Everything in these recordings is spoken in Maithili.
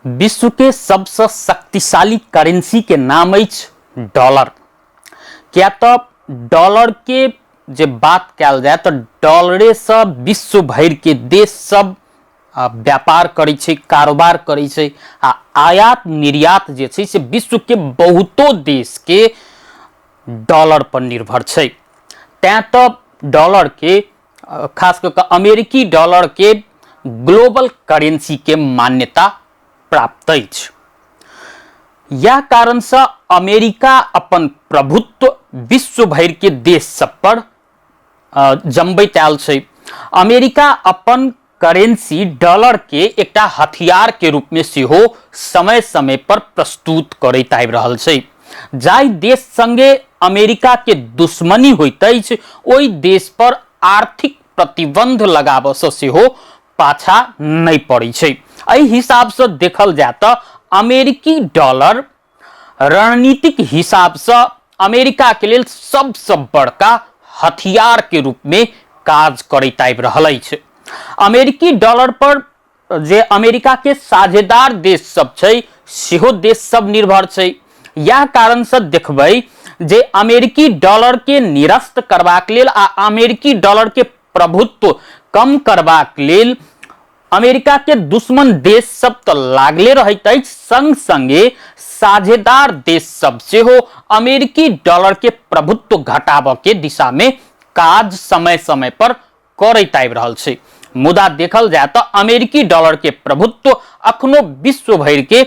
विश्व के सबसँ शक्तिशाली करेंसी के नाम अछि डॉलर। किया तऽ डॉलर के जे बात कयल जाय तऽ डॉलरेसँ विश्व भरि के देश सब व्यापार करै छै, कारोबार करै छै आ आयात निर्यात जे छै से विश्व के बहुतो देश के डॉलर पर निर्भर छै। तैं तऽ डॉलर के खास कऽ कऽ अमेरिकी डॉलर के ग्लोबल करेंसी के मान्यता प्राप्त अछि। यह कारणसँ अमेरिका अपन प्रभुत्व विश्व भरि के देश सब पर जमबैत आयल छै। अमेरिका अपन करेंसी डॉलर के एकटा हथियार के रूप में सेहो समय समय पर प्रस्तुत करैत आबि रहल छै। जाहि देश संगे अमेरिका के दुश्मनी होइत अछि ओहि देश पर आर्थिक प्रतिबंध लगाबऽ से सेहो पाछा नहि पड़ै छै। एहि हिसाबसँ देखल जाय तऽ अमेरिकी डॉलर रणनीतिक हिसाबसँ अमेरिका के लेल सबसँ बड़का हथियार के रूप में काज करैत आबि रहल अछि। अमेरिकी डॉलर पर जे अमेरिका के साझेदार देश सब छै सेहो देश सब निर्भर छै। यह कारण से देखबै जे अमेरिकी डॉलर के निरस्त करबाक लेल आ अमेरिकी डॉलर के प्रभुत्व कम करबाक लेल अमेरिका के दुश्मन देश सब तऽ लागले रहैत अछि, संग संगे साझेदार देश सब सेहो अमेरिकी डॉलर के प्रभुत्व घटाबऽ के दिशा में काज समय समय पर करैत आबि रहल छै। मुदा देखल जाय तऽ अमेरिकी डॉलर के प्रभुत्व अखनो विश्व भरि के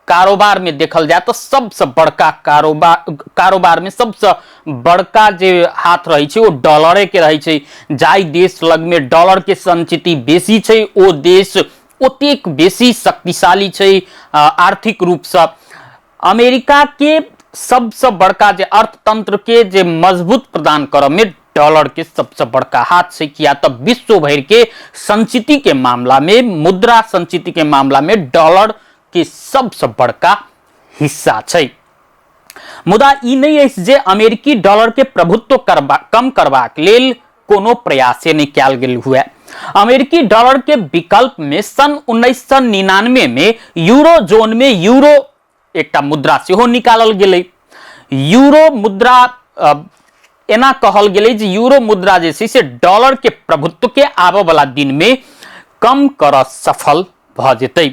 कारोबार में देखल जाय तऽ सबसँ बड़का कारोबार में सबसँ बड़का जे हाथ रहै छै ओ डॉलरे के रहै छै। जाहि देश लग में डॉलर के संचिति बेसी छै ओ देश ओतेक बेसी शक्तिशाली छै आर्थिक रूपसँ। अमेरिका के सबसँ बड़का जे अर्थतंत्र के जे मजबूत प्रदान करऽ में डॉलर के सबसँ बड़का हाथ छै, किया तऽ विश्व भरि के संचिति के मामला में, मुद्रा संचिति के मामला में डॉलर के सबसँ बड़का हिस्सा छै। मुदा ई नहि अछि जे अमेरिकी डॉलर के प्रभुत्व कम करबाक लेल कोनो प्रयासे नहि कयल गेल हुए। अमेरिकी डॉलर के विकल्प में सन 1999 में यूरो जोन में यूरो एकटा मुद्रा सेहो निकालल गेलै। यूरो मुद्रा एना कहल गेलै जे यूरो मुद्रा जे छै से डॉलर के प्रभुत्व के आबऽ वाला दिन में कम करऽ सफल भऽ जेतै।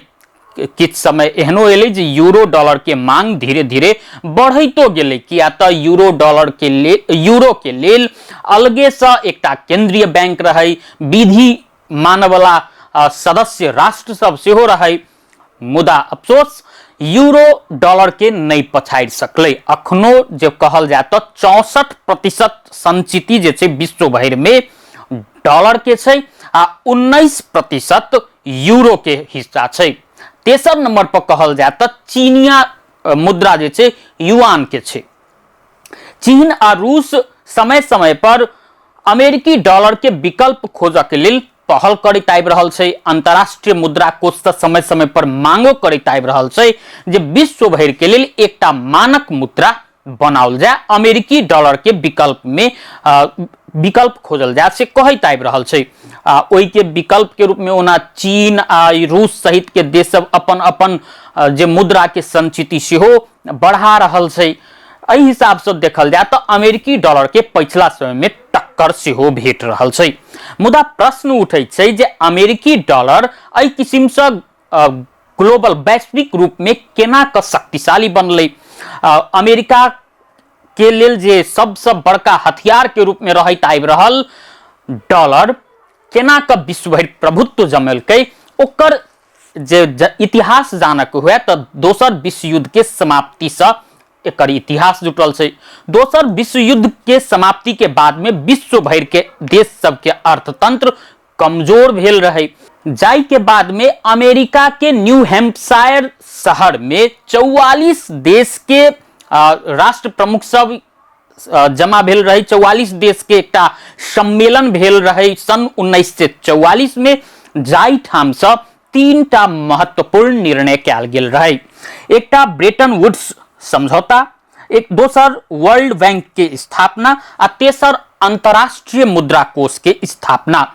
किछु समय एहनो एलै जे यूरो डॉलर के मांग धीरे धीरे बढ़ैतो गेलै, किया तऽ यूरो डॉलर के लेल, यूरो के लेल अलगेसँ एकटा केंद्रीय बैंक रहै, विधि मानवला सदस्य राष्ट्र सब सेहो रहै। मुदा अफसोस यूरो डॉलर के नहि पछाड़ि सकलै। अखनो जे कहल जाय तऽ 64% संचिति जे छै विश्व भरि में डॉलर के छै आ 19% यूरो के हिस्सा छै। तेसर नंबर पर कहल जाय तऽ चीनिया मुद्रा जे छै युआन के छै। चीन आ रूस समय समय पर अमेरिकी डॉलर के विकल्प खोजऽ के लेल पहल करैत आबि रहल छै। अंतर्राष्ट्रीय मुद्रा कोष से समय समय पर मांगो करैत आबि रहल छै जे विश्व भरि के लेल एकटा मानक मुद्रा बनाओल जाय, अमेरिकी डॉलर के विकल्प में विकल्प खोजल जाय से कहैत आबि रहल छै। आ ओहि के विकल्प के रूप में ओना चीन आ रूस सहित के देश सब अपन अपन जे मुद्रा के संचिति सेहो बढ़ा रहल छै। एहि हिसाब से देखल जाय तऽ अमेरिकी डॉलर के पछिला समय में टक्कर सेहो भेट रहल छै। मुदा प्रश्न उठै छै जे अमेरिकी डॉलर एहि किसिम से ग्लोबल वैश्विक रूप में केना क शक्तिशाली बनलै। अमेरिका के लेल जे सबसँ बड़का हथियार के रूप में रहैत आबि रहल डॉलर केना क विश्व भरि प्रभुत्व जमेलकै, ओकर जे इतिहास जानक हुए तऽ दोसर विश्व युद्ध के समाप्ति से एकर इतिहास जुटल छै। दोसर विश्व युद्ध के समाप्ति के बाद में विश्व भरि के देश सबके अर्थतंत्र कमजोर भेल रहे, जाहि के बाद में अमेरिका के न्यू हैम्पशायर शहर में 44 देश के राष्ट्र प्रमुख सब जमा भेल रहे। 44 देश के एकटा सम्मेलन भेल रहे सन 1944 में, जाहि ठाम से तीनटा महत्वपूर्ण निर्णय कयल गेल रहे। एकटा ब्रेटन वुड्स समझौता, एक दोसर वर्ल्ड बैंक के स्थापना आ तेसर अंतर्राष्ट्रीय मुद्रा कोष के स्थापना।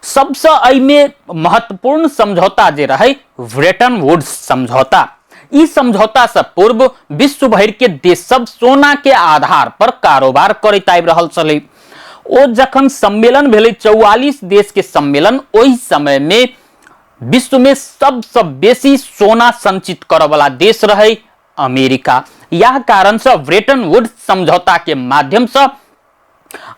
सबसँ एहिमे महत्वपूर्ण समझौता जे रहै ब्रेटन वुड्स समझौता। ई समझौता से पूर्व विश्व भरि के देश सब सोना के आधार पर कारोबार करैत आबि रहल छलै। ओ जखन सम्मेलन भेलै 44 देश के सम्मेलन, ओहि समय में विश्व में सबसँ बेसी सोना संचित करऽ वाला देश रहै अमेरिका। यह कारण से ब्रेटन वुड्स समझौता के माध्यम से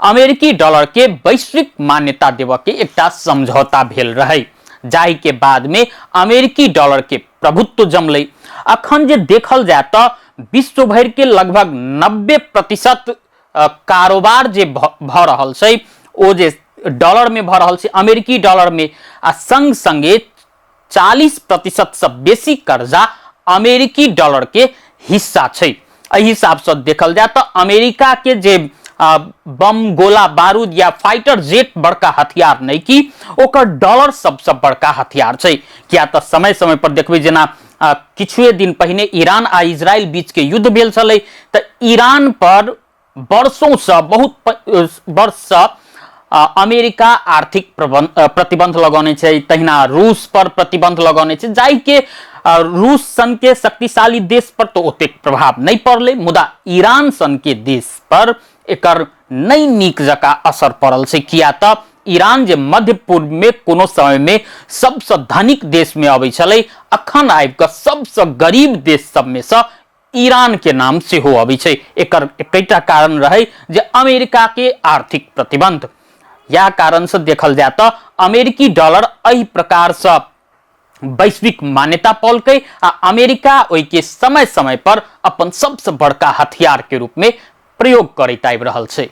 अमेरिकी डॉलर के वैश्विक मान्यता देबऽ के एकटा समझौता भेल रहै, जाहि के बाद में अमेरिकी डॉलर के प्रभुत्व जमलै। अखन जे देखल जाय तऽ विश्व भरि के लगभग 90% कारोबार जे भऽ रहल छै ओ जे डॉलर में भऽ रहल छै, अमेरिकी डॉलर में, आ संग संगे 40% से बेसी कर्जा अमेरिकी डॉलर के हिस्सा छै। एहि हिसाब से देखल जाय तऽ अमेरिका के जे बम, गोला बारूद या फाइटर जेट बड़का हथियार नहीं की ओकर डॉलर सबसे बड़का हथियार छै। किया तऽ समय समय पर देखबै जेना किछुए दिन पहिने ईरान आ इजराइल बीच के युद्ध भेल छलै तऽ ईरान पर वर्षों से बहुत वर्ष से अमेरिका आर्थिक प्रतिबंध लगौने छै, तहिना रूस पर प्रतिबंध लगौने छै, जाहिके रूस सन के शक्तिशाली देश पर तो ओतेक प्रभाव नहीं पड़लै, मुदा ईरान सन के देश पर एकर नहीं नीक जकाँ असर पड़ल छै। किया तऽ ईरान जे मध्य पूर्व में कोनो समय में सबसँ धनिक देश में अबै छलै, अखन आबि कऽ सबसँ गरीब देश सब में से ईरान के नाम सेहो अबै छै। एकर एकटा कारण रहै जे अमेरिका के आर्थिक प्रतिबंध। यह कारण से देखल जाय तऽ अमेरिकी डॉलर एहि प्रकार से वैश्विक मान्यता पौलकै आ अमेरिका ओहिके समय समय पर अपन सबसँ बड़का हथियार के रूप में प्रयोग करैत आबि रहल छै।